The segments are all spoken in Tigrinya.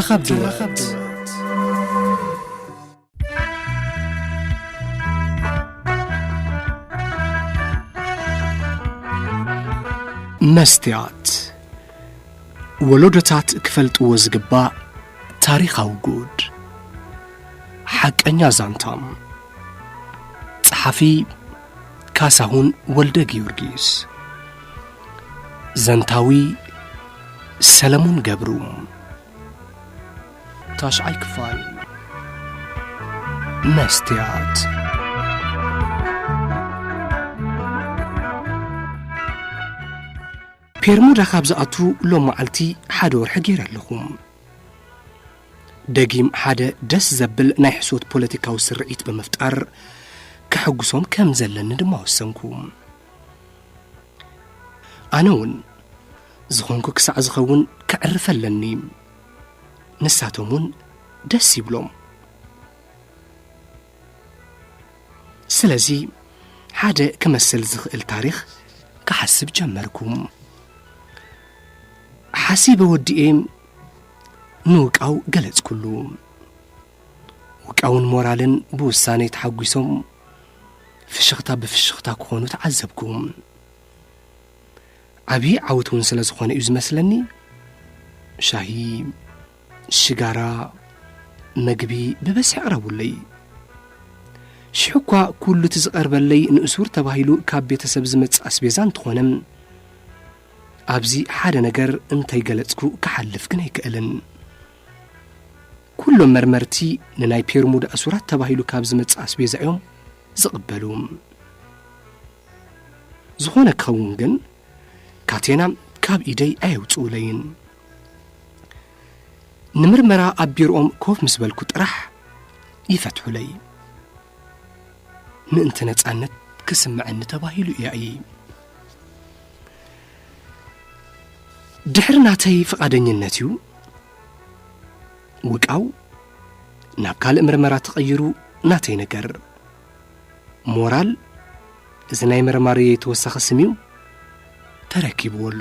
ትረኸብ ድወት። መስትያት፣ ወለዶታት ክፈልጥዎ ዝግባእ ታሪኻዊ ጉድ። ሓቀኛ ዛንታ። ጸሓፊ ካሳሁን ወልደ ጊዮርጊስ። ዘንታዊ ሰለሙን ገብሩ። ታሽዓይ ክፋል። መስትያት። ፔርሙዳ ካብ ዝኣቱ ሎም መዓልቲ ሓደ ወርሒ ገይረ ኣለኹ። ደጊም ሓደ ደስ ዘብል ናይ ሕሶት ፖለቲካዊ ስርዒት ብምፍጣር ከሐጉሶም ከም ዘለኒ ድማ ወሰንኩ። ኣነ እውን ዝኾንኩ ክሳዕ ዝኸውን ከዕርፍ ኣለኒ። ንሳቶም እውን ደስ ይብሎም። ስለዚ ሓደ ክመስል ዝኽእል ታሪኽ ክሓስብ ጀመርኩ። ሓሲበ ወዲኤ ንውቃው ገለጽኩሉ። ውቃውን ሞራልን ብውሳኔ ተሓጒሶም ፍሽኽታ ብፍሽኽታ ክኾኑ ተዓዘብኩ። ዓብዪ ዓወት እውን ስለ ዝኾነ እዩ ዝመስለኒ፣ ሻሂ፣ ሽጋራ፣ መግቢ ብበዝሒ ኣቕረቡለይ። ሽሕ እኳ ኩሉ እቲ ዝቐርበለይ ንእሱር ተባሂሉ ካብ ቤተሰብ ዝመጽእ ኣስቤዛ እንተኾነ፣ ኣብዚ ሓደ ነገር እንተይገለጽኩ ክሓልፍ ግን ኣይክእልን። ኩሎም መርመርቲ ንናይ ፔርሙዳ እሱራት ተባሂሉ ካብ ዝመጽእ ኣስቤዛ እዮም ዝቕበሉ። ዝኾነ ክኸውን ግን፣ ካቴና ካብ ኢደይ ኣየውጽኡለይን። ንምርመራ ኣብ ቢሮኦም ኮፍ ምስ በልኩ ጥራሕ ይፈትሑለይ። ምእንቲ ነጻነት ክስምዐኒ ተባሂሉ እያ እየ። ድሕሪ ናተይ ፍቓደኝነት እዩ ውቃው ናብ ካልእ ምርመራ ተቐይሩ ናተይ ነገር። ሞራል፣ እዚ ናይ መርማሪ ተወሳኺ ስም እዩ፣ ተረኪብዎ ኣሎ።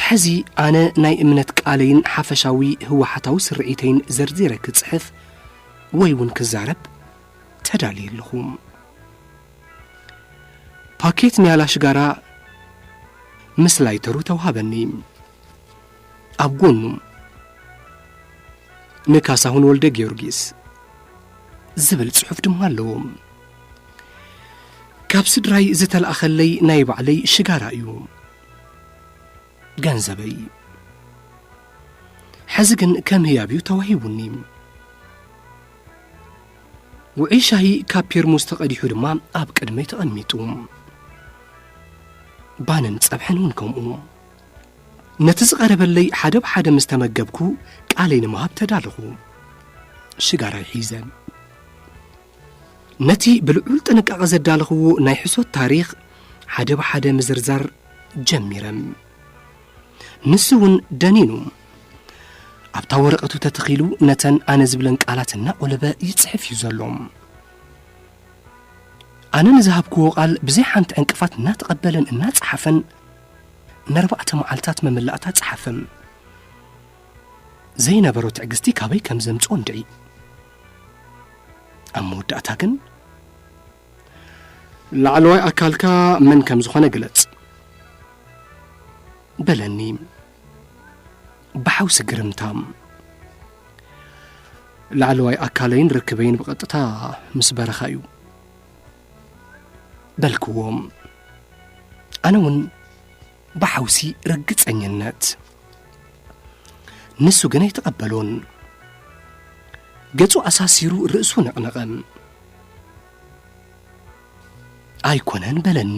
ሕዚ ኣነ ናይ እምነት ቃለይን ሓፈሻዊ ህወሓታዊ ስርዒተይን ዘርዚረ ክጽሕፍ ወይ እውን ክዛረብ ተዳልየ ኣለኹ። ፓኬት ኒያላ ሽጋራ ምስ ላይተሩ ተዋሃበኒ። ኣብ ጎኑ ንካሳሁን ወልደ ጊዮርጊስ ዝብል ጽሑፍ ድማ ኣለዎ። ካብ ስድራይ ዝተላእኸለይ ናይ ባዕለይ ሽጋራ እዩ ገንዘበይ። ሕዚ ግን ከም ህያብ እዩ ተዋሂቡኒ። ውዑይ ሻሂ ካብ ፔርሙዝ ተቐዲሑ ድማ ኣብ ቅድመይ ተቐሚጡ። ባንን ጸብሕን እውን ከምኡ። ነቲ ዝቐረበለይ ሓደ ብሓደ ምስ ተመገብኩ፣ ቃለይ ንምሃብ ተዳለኹ። ሽጋራይ ሒዘ። ነቲ ብልዑል ጥንቃቐ ዘዳለኽዎ ናይ ሕሶት ታሪኽ ሓደ ብሓደ ምዝርዛር ጀሚረ። ንሱ እውን ደኒኑ፣ ኣብታ ወረቐቱ ተተኺሉ ነተን ኣነ ዝብለን ቃላት እናቖለበ ይጽሕፍ እዩ ዘሎ። ኣነ ንዝሃብክዎ ቃል ብዘይ ሓንቲ ዕንቅፋት እናተቐበለን እናጸሓፈን፣ ነርባዕተ መዓልታት መመላእታ ጸሓፈ። ዘይነበሮ ትዕግስቲ ካበይ ከም ዘምጽኦ እንድዒ። ኣብ መወዳእታ ግን፣ "ላዕለዋይ ኣካልካ መን ከም ዝኾነ ግለጽ" በለኒ ብሓውሲ ግርምታ። "ላዕለዋይ ኣካለይን ርክበይን ብቐጥታ ምስ በረኻ እዩ" በልክዎ። ኣነ እውን ብሓውሲ ርግጸኝነት። ንሱ ግን ኣይተቐበሎን። ገጹ ኣሳሲሩ ርእሱ ነቕነቐ። "ኣይኮነን" በለኒ።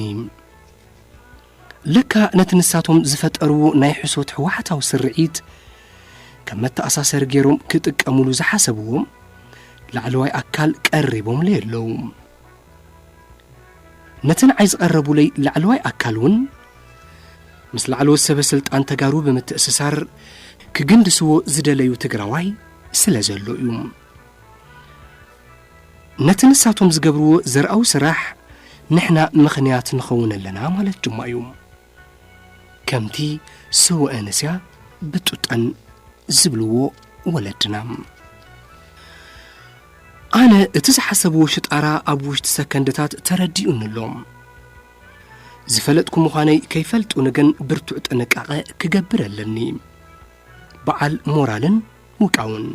ለካ ነቲ ንሳቶም ዝፈጠርዎ ናይ ሕሶት ህወሓታዊ ስርዒት ከም መተኣሳሰሪ ገይሮም ክጥቀሙሉ ዝሓሰብዎ ላዕለዋይ ኣካል ቀሪቦምለይ ኣለዉ። ነቲ ንዓይ ዝቐረቡለይ ላዕለዋይ ኣካል እውን ምስ ላዕለዎት ሰበ ስልጣን ተጋሩ ብምትእስሳር ክግንድስዎ ዝደለዩ ትግራዋይ ስለ ዘሎ እዩ። ነቲ ንሳቶም ዝገብርዎ ዘርኣዊ ስራሕ ንሕና ምኽንያት ንኸውን ኣለና ማለት ድማ እዩ። ከምቲ ስወ ኣነስያ ብጡጠን ዝብልዎ ወለድና። ኣነ እቲ ዝሓሰብዎ ሽጣራ ኣብ ውሽጢ ሰከንድታት ተረዲኡኒ ኣሎ። ዝፈለጥኩ ምዃነይ ከይፈልጡኒ ግን ብርቱዕ ጥንቃቐ ክገብር ኣለኒ። በዓል ሞራልን ውቃውን።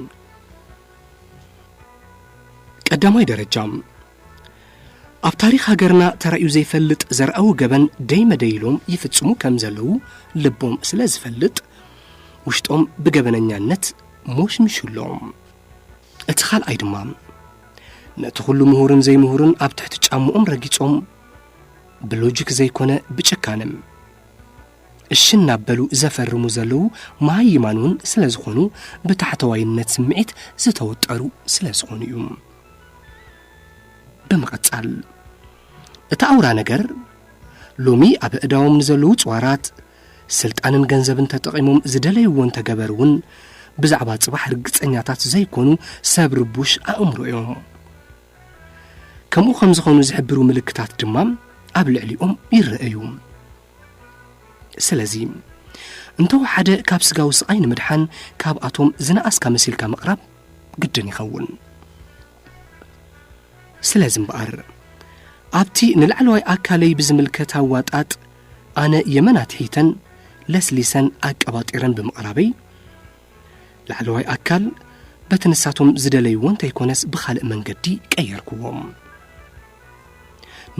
ቀዳማይ ደረጃ፣ ኣብ ታሪኽ ሃገርና ተራእዩ ዘይፈልጥ ዘርኣዊ ገበን ደይ መደይ ኢሎም ይፍጽሙ ከም ዘለዉ ልቦም ስለ ዝፈልጥ፣ ውሽጦም ብገበነኛነት ሞሽሚሹሎም። እቲ ካልኣይ ድማ፣ ነቲ ኩሉ ምሁርን ዘይምሁርን ኣብ ትሕቲ ጫምኦም ረጊጾም፣ ብሎጂክ ዘይኮነ ብጭካነ እሺ እናበሉ ዘፈርሙ ዘለዉ መሃይማን እውን ስለ ዝኾኑ፣ ብታሕተዋይነት ስምዒት ዝተወጠሩ ስለ ዝኾኑ እዩ። ብምቕጻል፣ እቲ ኣውራ ነገር፣ ሎሚ ኣብ ኣእዳዎም ንዘለዉ ጽዋራት፣ ስልጣንን ገንዘብን ተጠቒሞም ዝደለይዎ እንተገበሩ እውን፣ ብዛዕባ ጽባሕ ርግጸኛታት ዘይኮኑ ሰብ ርቡሽ ኣእምሮ እዮም። ከምኡ ከም ዝኾኑ ዝሕብሩ ምልክታት ድማ ኣብ ልዕሊኦም ይረኣዩ። ስለዚ፣ እንተወሓደ ካብ ስጋዊ ስቓይ ንምድሓን ካብኣቶም ዝነኣስካ መሲልካ ምቕራብ ግድን ይኸውን። ስለዚ እምበኣር፣ ኣብቲ ንላዕለዋይ ኣካለይ ብዝምልከት ኣዋጣጥ፣ ኣነ የመን ኣትሒተን ለስሊሰን ኣቀባጢረን ብምቕራበይ፣ ላዕለዋይ ኣካል በቲ ንሳቶም ዝደለይዎ እንተይኮነስ ብኻልእ መንገዲ ቀየርክዎ።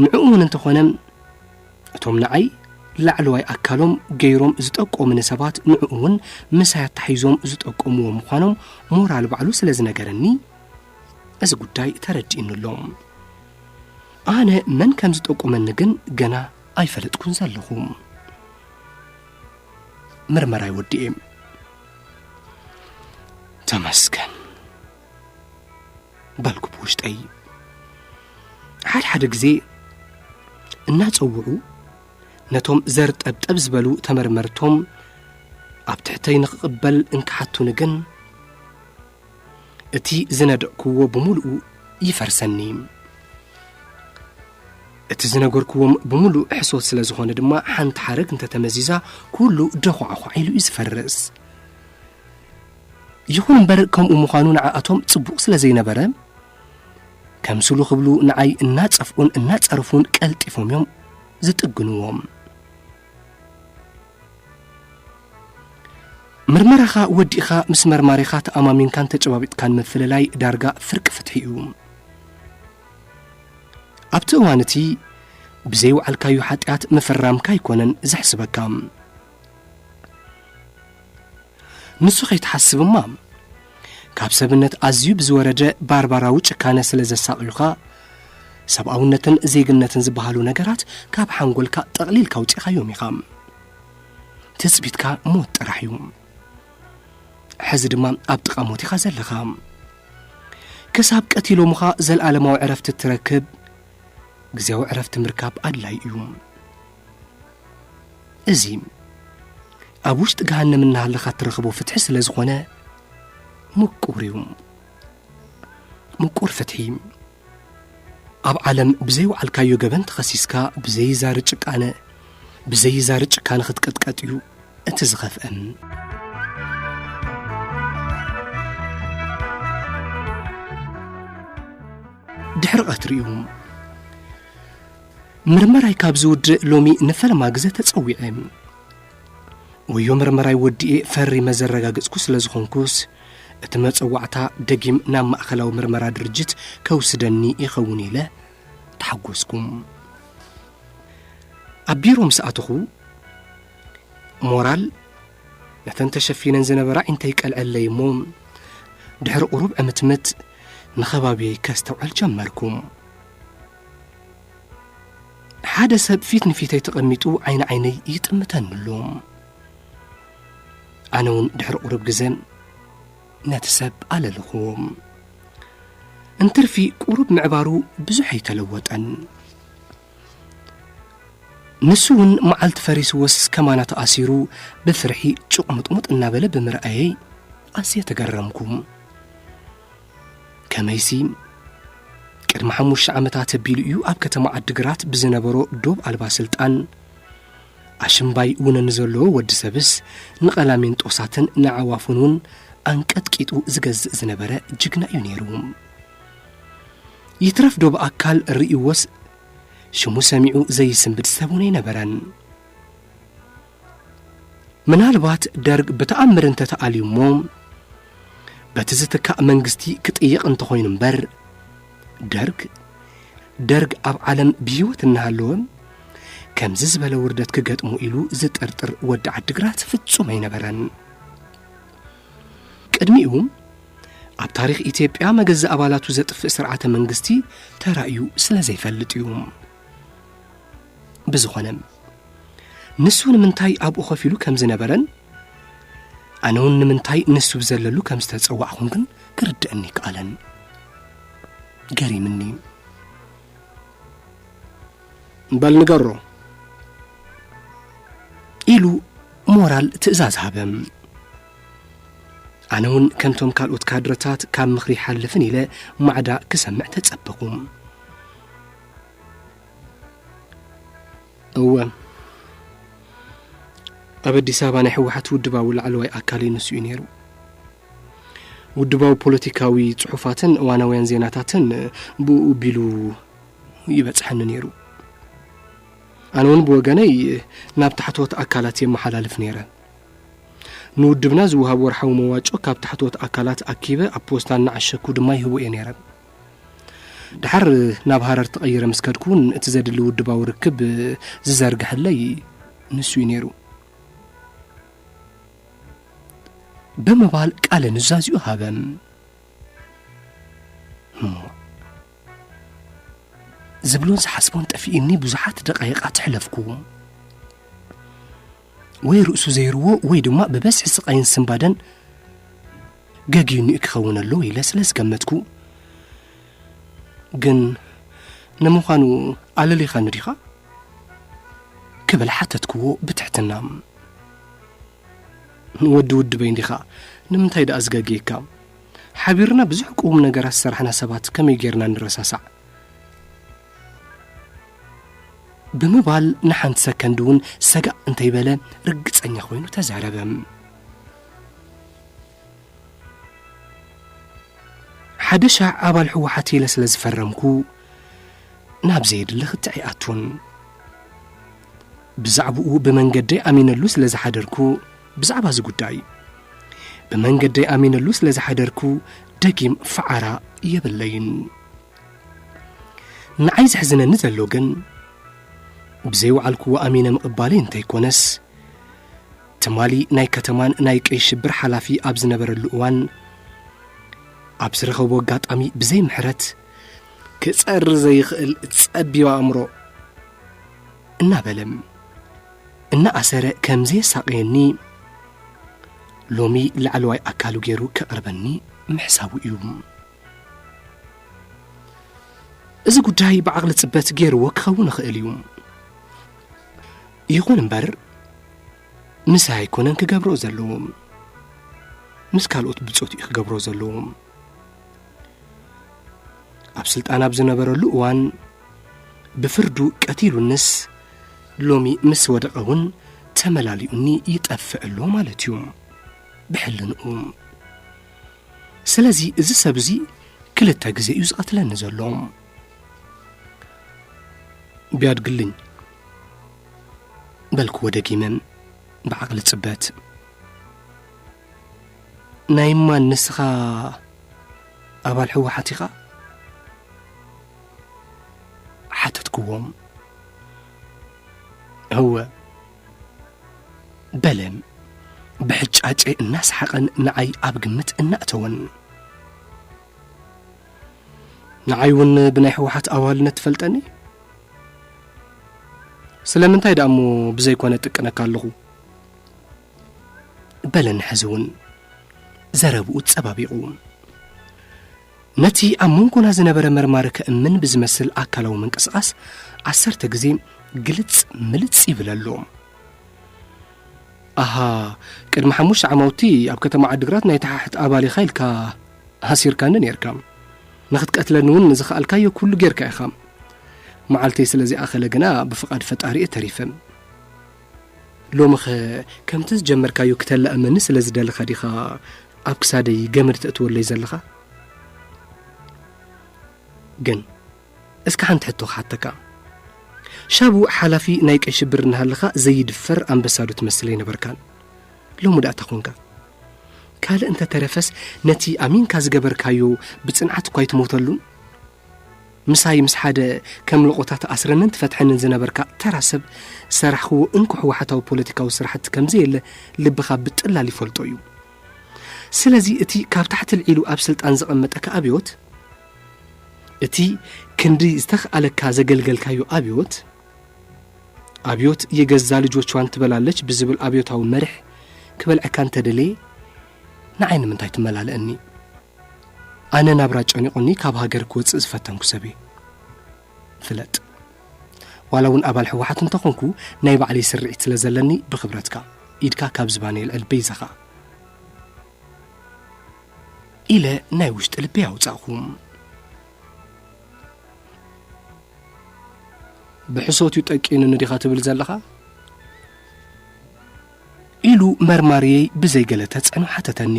ንዕኡ እውን እንተኾነ፣ እቶም ንዓይ ላዕለዋይ ኣካሎም ገይሮም ዝጠቆሙኒ ሰባት ንዕኡ እውን ምሳይ ኣተሓሒዞም ዝጠቆምዎ ምዃኖም ሞራል ባዕሉ ስለ ዝነገረኒ፣ እዚ ጉዳይ ተረዲኡኒ ኣሎ። ኣነ መን ከም ዝጠቆመኒ ግን ገና ኣይፈለጥኩን ዘለኹ። ምርመራይ ወዲኤ። ተመስገን በልኩ ብውሽጠይ። ሓደ ሓደ ግዜ እናጸውዑ ነቶም ዘርጠብጠብ ዝበሉ ተመርመርቶም ኣብ ትሕተይ ንኽቕበል እንክሓቱኒ ግን፣ እቲ ዝነደቕክዎ ብምሉኡ ይፈርሰኒ። እቲ ዝነገርክዎም ብምሉእ ሕሶት ስለ ዝኾነ ድማ፣ ሓንቲ ሓረግ እንተተመዚዛ፣ ኩሉ ደዃዕዃዕ ኢሉ እዩ ዝፈርስ። ይኹን እምበር፣ ከምኡ ምዃኑ ንዓኣቶም ጽቡቕ ስለ ዘይነበረ፣ ከምስሉ ክብሉ ንዓይ እናጸፍኡን እናጸረፉን ቀልጢፎም እዮም ዝጥግንዎም። ምርመራኻ ወዲእኻ ምስ መርማሪኻ ተኣማሚንካን ተጨባቢጥካን ምፍልላይ ዳርጋ ፍርቂ ፍትሒ እዩ። ኣብቲ እዋን እቲ ብዘይወዓልካዮ ሓጢኣት ምፍራምካ ኣይኮነን ዘሕስበካ። ንሱ ከይትሓስብ እማ፣ ካብ ሰብነት ኣዝዩ ብዝወረደ ባርባራዊ ጭካነ ስለ ዘሳቕዩኻ፣ ሰብኣውነትን ዜግነትን ዝበሃሉ ነገራት ካብ ሓንጎልካ ጠቕሊልካ ኣውጺኻዮም ኢኻ። ትጽቢትካ ሞት ጥራሕ እዩ። ሕዚ ድማ ኣብ ጥቓ ሞት ኢኻ ዘለኻ። ክሳብ ቀቲሎምኻ ዘለኣለማዊ ዕረፍቲ እትረክብ፣ ግዜያዊ ዕረፍቲ ምርካብ ኣድላዪ እዩ። እዚ ኣብ ውሽጢ ገሃነም እናሃለኻ እትረኽቦ ፍትሒ ስለ ዝኾነ፣ ምቁር እዩ። ምቁር ፍትሒ። ኣብ ዓለም ብዘይወዓልካዮ ገበን ተኸሲስካ ብዘይዛሪ ጭቃነ፣ ብዘይዛሪ ጭካነ ክትቅጥቀጥ እዩ እቲ ዝኸፍአ። ድሕሪ ቀትሪ እዩ። ምርመራይ ካብ ዝውድእ ሎሚ ንፈለማ ግዜ ተጸዊዐ። ወዮ ምርመራይ ወዲኤ ፈሪመ ዘረጋገጽኩ ስለ ዝኾንኩስ፣ እቲ መጸዋዕታ ደጊም ናብ ማእከላዊ ምርመራ ድርጅት ከውስደኒ ይኸውን ኢለ ተሓጎስኩ። ኣብ ቢሮ ምስ ኣተኹ፣ ሞራል ነተን ተሸፊነን ዝነበራ ኣዒንተይ ቀልዐለይ እሞ፣ ድሕሪ ቁሩብ ዕምትምት ንኸባቢየይ ከስተውዕል ጀመርኩ። ሓደ ሰብ ፊት ንፊተይ ተቐሚጡ ዓይኒ ዓይነይ ይጥምተኒ ኣሎ። ኣነ እውን ድሕሪ ቁሩብ ግዜ ነቲ ሰብ ኣለልኽዎ። እንትርፊ ቁሩብ ምዕባሩ ብዙሕ ኣይተለወጠን። ንሱ እውን መዓልቲ ፈሪስዎስ ከማና ተኣሲሩ ብፍርሒ ጭቕሙጥሙጥ እናበለ ብምርኣየይ ኣዝየ ተገረምኩ። ከመይሲ፣ ቅድሚ ሓሙሽተ ዓመታት ኣቢሉ እዩ ኣብ ከተማ ዓዲግራት ብዝነበሮ ዶብ ኣልባ ስልጣን፣ ኣሽምባይ ውነ ንዘለዎ ወዲ ሰብስ ንቐላሚንጦሳትን ንኣዕዋፉን እውን ኣንቀጥቂጡ ዝገዝእ ዝነበረ ጅግና እዩ ነይሩ። ይትረፍ ዶ ብኣካል ርእይዎስ ሽሙ ሰሚዑ ዘይስንብድ ሰብ እውን ኣይነበረን። ምናልባት ደርግ ብተኣምር እንተተኣልዩ እሞ፣ በቲ ዝትካእ መንግስቲ ክጥየቕ እንተኾይኑ እምበር፣ ደርግ፣ ደርግ ኣብ ዓለም ብህይወት እናሃለወ፣ ከምዚ ዝበለ ውርደት ክገጥሞ ኢሉ ዝጥርጥር ወዲ ዓድግራት ፍጹም ኣይነበረን። ቅድሚኡ፣ ኣብ ታሪኽ ኢትዮጵያ መገዛ ኣባላቱ ዘጥፍእ ስርዓተ መንግስቲ ተራእዩ ስለ ዘይፈልጥ እዩ። ብዝኾነ፣ ንሱ ንምንታይ ኣብኡ ኮፍ ኢሉ ከም ዝነበረን፣ ኣነ እውን ንምንታይ ንሱ ብዘለሉ ከም ዝተጸዋዕኹን ግን ክርድአኒ ይከኣለን። ገሪምኒ። በል ንገሮ፣ ኢሉ ሞራል ትእዛዝ ሃበ። ኣነ እውን ከምቶም ካልኦት ካድረታት ካብ ምኽሪ ይሓልፍን ኢለ ማዕዳ ክሰምዕ ተጸበኹ። እወ፣ ኣብ ኣዲስ ኣበባ ናይ ህወሓት ውድባዊ ላዕለዋይ ኣካል ንሱ እዩ ነይሩ። ውድባዊ ፖለቲካዊ ጽሑፋትን እዋናውያን ዜናታትን ብኡ ቢሉ ይበጽሐኒ ነይሩ። ኣነ እውን ብወገነይ ናብ ታሕተዎት ኣካላት የመሓላልፍ ነይረ። ንውድብና ዝወሃብ ወርሓዊ መዋጮ ካብ ታሕተዎት ኣካላት ኣኪበ ኣብ ፖስታ እናዓሸኩ ድማ ይህቦ እየ ነይረ። ድሓር ናብ ሃረር ተቐይረ ምስ ከድኩ እውን እቲ ዘድሊ ውድባዊ ርክብ ዝዘርግሐለይ ንሱ እዩ ነይሩ። ብምባል ቃለ ኑዛዜኡ ሃበ። እሞ ዝብሎን ዝሓስቦን ጠፊእኒ ብዙሓት ደቃይቓት ኣሕለፍኩ። ወይ ርእሱ ዘይርዎ ወይ ድማ ብበዝሒ ስቓይን ስንባደን ገግዩኒ ክኸውን ኣለዎ ኢለ ስለ ዝገመትኩ፣ ግን ንምዃኑ ኣለሊኻኒ ዲኻ? ክብል ሓተትክዎ ብትሕትና። ወዲ ውድበይ እንዲኻ፣ ንምንታይ ደኣ ዝገግየካ? ሓቢርና ብዙሕ ቅዉም ነገራት ዝሰራሕና ሰባት ከመይ ጌርና ንረሳሳዕ? ብምባል ንሓንቲ ሰከንድ እውን ሰጋእ እንተይበለ ርግጸኛ ኮይኑ ተዛረበ። ሓደ ሻዕ ኣባል ህወሓት ኢለ ስለ ዝፈረምኩ ናብ ዘየድሊ ክትዕ ይኣቱን። ብዛዕባኡ ብመንገደይ ኣሚነሉ ስለ ዝሓደርኩ፣ ብዛዕባ እዚ ጉዳይ ብመንገደይ ኣሚነሉ ስለ ዝሓደርኩ ደጊም ፈዓራ የብለይን። ንዓይ ዘሕዝነኒ ዘሎ ግን፣ ብዘይወዓልክዎ ኣሚነ ምቕባለይ እንተይኮነስ፣ ትማሊ ናይ ከተማን ናይ ቀይ ሽብር ሓላፊ ኣብ ዝነበረሉ እዋን፣ ኣብ ዝረኸቦ ኣጋጣሚ ብዘይ ምሕረት፣ ክጸሪ ዘይኽእል ጸቢብ ኣእምሮ እናበለ፣ እናኣሰረ ከም ዘየሳቕየኒ፣ ሎሚ ላዕለዋይ ኣካሉ ገይሩ ከቕርበኒ ምሕሳቡ እዩ። እዚ ጉዳይ ብዓቕሊ ጽበት ገይርዎ ክኸውን ይኽእል እዩ። ይኹን እምበር፣ ምሳይ ኣይኮነን ክገብሮ ዘለዎ፣ ምስ ካልኦት ብጾት እዩ ክገብሮ ዘለዎ። ኣብ ስልጣን ኣብ ዝነበረሉ እዋን ብፍርዱ ቀቲሉንስ፣ ሎሚ ምስ ወደቐ እውን ተመላሊኡኒ ይጠፍእ ኣሎ ማለት እዩ፣ ብሕልንኡ። ስለዚ እዚ ሰብ እዚ ክልተ ግዜ እዩ ዝቐትለኒ ዘሎ። ቢያድግልኝ፣ በልክዎ ደጊመ ብዓቕሊ ጽበት። ናይ እማን ንስኻ ኣባል ህወሓት ኢኻ? ሓተትክዎም። እወ፣ በለ ብሕጫጨ እናሰሓቐን ንዓይ ኣብ ግምት እናእተወን። ንዓይ እውን ብናይ ህወሓት ኣባልነት ትፈልጠኒ? ስለምንታይ ደኣ እሞ ብዘይኮነ ጥቅነካ ኣለኹ? በለኒ ሕዚ እውን ዘረብኡ ጸባቢቑ። ነቲ ኣብ መንጎና ዝነበረ መርማሪ ከእምን ብዝመስል ኣካላዊ ምንቅስቓስ ዓሰርተ ግዜ ግልጽ ምልጽ ይብል ኣሎ። ኣሃ፣ ቅድሚ ሓሙሽተ ዓማውቲ ኣብ ከተማ ዓድግራት ናይ ተሓሕት ኣባል ኢኻ ኢልካ ኣሲርካኒ ኔርካ። ንኽትቀትለኒ እውን ዝኸኣልካዮ ኩሉ ጌርካ ኢኻ። መዓልተይ ስለ ዘይኣኸለ ግና ብፍቓድ ፈጣሪ እየ ተሪፈ። ሎምኸ ከምቲ ዝጀመርካዮ ክተላእመኒ ስለ ዝደለኻ ዲኻ ኣብ ክሳደይ ገመድ ተእትወለይ ዘለኻ? ግን እስከ ሓንቲ ሕቶ ክሓተካ። ሻቡ ሓላፊ ናይ ቀይ ሽብር እናሃለኻ ዘይድፈር ኣንበሳ ዶ ትመስል ኣይነበርካን? ሎሚ ደኣ እንታይ ኮንካ? ካልእ እንተተረፈስ ነቲ ኣሚንካ ዝገበርካዮ ብጽንዓት እኳ ኣይትሞተሉን? ምሳይ ምስ ሓደ ከም ለቖታ ትኣስረንን ትፈትሐንን ዝነበርካ ተራ ሰብ ዝሰራሕኽዎ እንኮ ህወሓታዊ ፖለቲካዊ ስራሕቲ ከም ዘየለ ልብኻ ብጥላል ይፈልጦ እዩ። ስለዚ እቲ ካብ ታሕቲ ልዒሉ ኣብ ስልጣን ዘቐመጠካ ኣብዮት፣ እቲ ክንዲ ዝተኽኣለካ ዘገልገልካዮ ኣብዮት፣ ኣብዮት የገዛ ልጆቿን ትበላለች ብዝብል ኣብዮታዊ መርሕ ክበልዐካ እንተደለየ፣ ንዓይ ንምንታይ ትመላለእኒ? ኣነ ናብራ ጨኒቑኒ ካብ ሃገር ክወጽእ ዝፈተንኩ ሰብ እየ። ፍለጥ፣ ዋላ እውን ኣባል ህወሓት እንተኾንኩ፣ ናይ ባዕለይ ስርዒት ስለ ዘለኒ ብኽብረትካ ኢድካ ካብ ዝባነይ ኣልዕል በይዛኻ፣ ኢለ ናይ ውሽጢ ልበይ ኣውጻእኹ። ብሕሶት እዩ ጠቂኑኒ ዲኻ ትብል ዘለኻ? ኢሉ መርማርየይ ብዘይገለ ተጸዕኖ ሓተተኒ።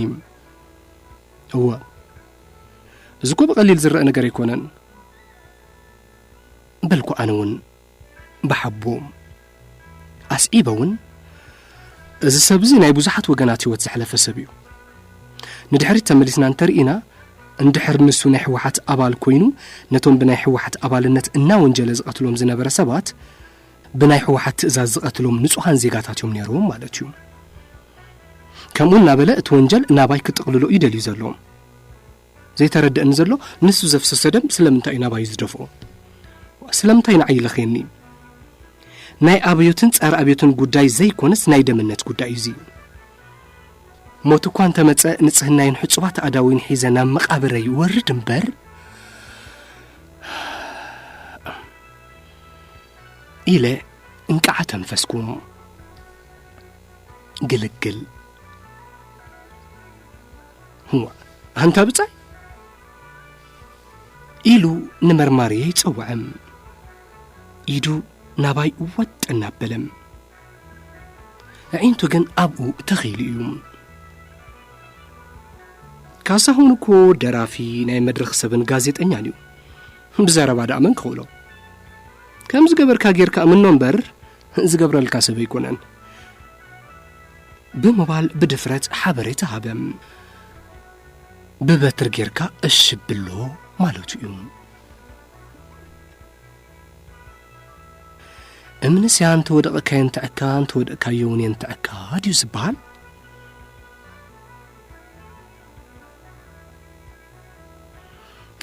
እወ፣ እዚ እኮ ብቐሊል ዝረአ ነገር ኣይኮነን። በልኩ ኣነ እውን ብሓቦ። ኣስዒበ እውን፣ እዚ ሰብ እዚ ናይ ብዙሓት ወገናት ህይወት ዘሕለፈ ሰብ እዩ። ንድሕሪት ተመሊስና እንተርኢና፣ እንድሕር ንሱ ናይ ህወሓት ኣባል ኮይኑ፣ ነቶም ብናይ ህወሓት ኣባልነት እናወንጀለ ዝቐትሎም ዝነበረ ሰባት፣ ብናይ ህወሓት ትእዛዝ ዝቐትሎም ንጹሃን ዜጋታት እዮም ነይሮም ማለት እዩ። ከምኡ እናበለ እቲ ወንጀል ናባይ ክጥቕልሎ እዩ ደልዩ ዘሎ። ዘይተረድእኒ ዘሎ፣ ንሱ ዘፍሰሰ ደም ስለምንታይ እዩ ናባይ ዝደፍኦ? ስለምንታይ ንዓይ ይለኽየኒ? ናይ ኣብዮትን ጸረ ኣብዮትን ጉዳይ ዘይኮነስ ናይ ደምነት ጉዳይ እዩ እዚ። ሞት እኳ እንተመጸ ንጽህናይን ሕጹባት ኣእዳወይን ሒዘ ናብ መቓብረይ ይወርድ እምበር፣ ኢለ እንቃዓ ተንፈስኩ። ግልግል። እዋ፣ ኣንታ ብጻይ፣ ኢሉ ንመርማሪ ይጸውዐ። ኢዱ ናባይ ወጥ እናበለ፣ ኣዒንቱ ግን ኣብኡ ተኺሉ እዩ። ካሳሁን እኮ ደራፊ፣ ናይ መድረኽ ሰብን ጋዜጠኛን እዩ። ብዘረባ ደኣ መን ክኽእሎ? ከም ዝገበርካ ጌርካ እምኖ እምበር፣ ዝገብረልካ ሰብ ኣይኮነን። ብምባል ብድፍረት ሓበሬታ ሃበ። ብበትሪ ጌርካ እሺ ብሎ ማለቱ እዩ። እምንስ ያ እንተወደቕካዮ እንትዕካ፣ እንተወደቕካዮ እውን የንትዕካ ድዩ ዝበሃል?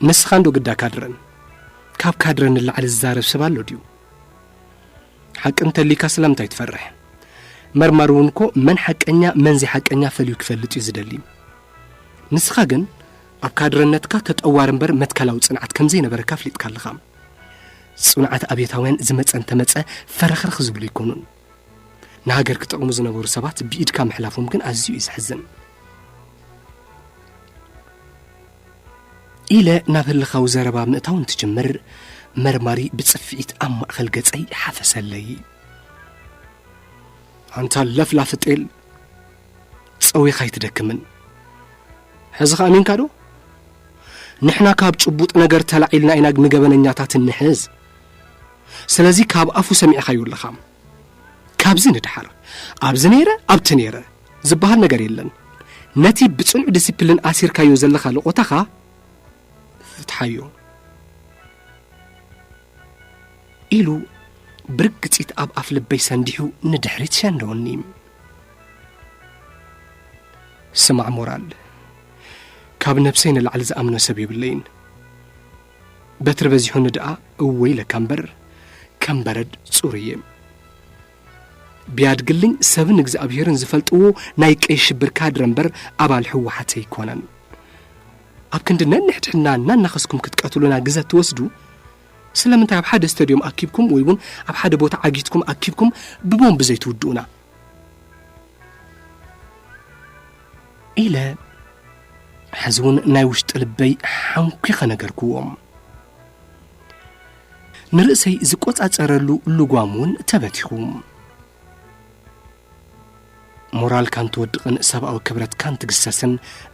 ንስኻ እንዶ ግዳ ካድረን፣ ካብ ካድረ ንላዕሊ ዝዛረብ ሰብ ኣሎ ድዩ? ሓቂ እንተሊካ ስለምንታይ ትፈርሕ? መርማሪ እውን እኮ መን ሓቀኛ መን ዘይሓቀኛ ፈልዩ ክፈልጥ እዩ ዝደሊ። ንስኻ ግን ኣብ ካድረነትካ ተጠዋሪ እምበር መትከላዊ ጽንዓት ከም ዘይነበረካ ኣፍሊጥካ ኣለኻ። ጽኑዓት ኣብዮታውያን ዝመጸ እንተመጸ ፈረኽረኽ ዝብሉ ኣይኮኑን። ንሃገር ክጠቕሙ ዝነበሩ ሰባት ብኢድካ ምሕላፎም ግን ኣዝዩ እዩ ዘሕዝን። ኢለ ናብ ህልኻዊ ዘረባ ምእታው እንትጅምር፣ መርማሪ ብጽፍዒት ኣብ ማእከል ገጸይ ሓፈሰለይ። ኣንታ ለፍላፊ ጤል፣ ጸዊኻ ኣይትደክምን። ሕዚ ኸኣ ኣሚንካ ዶ? ንሕና ካብ ጭቡጥ ነገር ተላዒልና ኢና ንገበነኛታት እንሕዝ። ስለዚ ካብ ኣፉ ሰሚዕኻዮ ኣለኻ። ካብዚ ንድሓር፣ ኣብዚ ነይረ፣ ኣብቲ ነይረ ዝበሃል ነገር የለን። ነቲ ብጽኑዕ ዲሲፕሊን ኣሲርካዮ ዘለኻ ለቖታኻ ፍትሓዮ። ኢሉ ብርግጺት ኣብ ኣፍ ልበይ ሰንዲሑ ንድሕሪት ሸንደወኒ። ስማዕ ሞራል፣ ካብ ነብሰይ ንላዕሊ ዝኣምኖ ሰብ የብለይን። በትሪ በዚሑኒ ደኣ እወ ኢለካ እምበር፣ ከም በረድ ጽሩይ እየ። ቢያድግልኝ ሰብን እግዚኣብሄርን ዝፈልጥዎ ናይ ቀይ ሽብር ካድረ እምበር ኣባል ህወሓት ኣይኮነን። ኣብ ክንዲ ነንሕድሕድና እናናኸስኩም ክትቀትሉና ግዘ ትወስዱ፣ ስለምንታይ ኣብ ሓደ ስታድዮም ኣኪብኩም ወይ እውን ኣብ ሓደ ቦታ ዓጊትኩም ኣኪብኩም ብቦምብ ዘይትውድኡና? ኢለ ሕዚ እውን ናይ ውሽጢ ልበይ ሓንኲኸ ነገርክዎም። ንርእሰይ ዝቆጻጸረሉ ልጓም እውን ተበቲኹ። ሞራልካን ትወድቕን ሰብኣዊ ክብረትካን ትግሰስን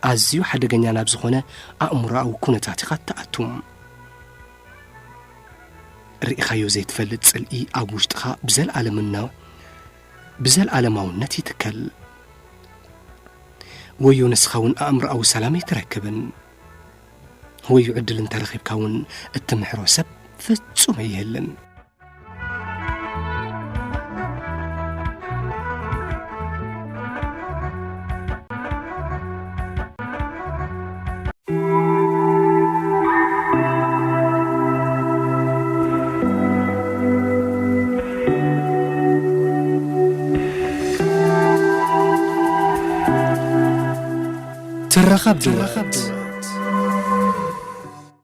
ኣዝዩ ሓደገኛ ናብ ዝኾነ ኣእምሮኣዊ ኩነታት ኢኻ እትኣቱ። ርኢኻዮ ዘይትፈልጥ ጽልኢ ኣብ ውሽጥኻ ብዘልኣለምና-፣ ብዘልኣለማውነት ይትከል። ወዮ ንስኻ እውን ኣእምሮኣዊ ሰላም ኣይትረክብን። ወዮ ዕድል እንተረኺብካ እውን እትምሕሮ ሰብ ፍጹም ኣይህልን። ትረኻብ ድወት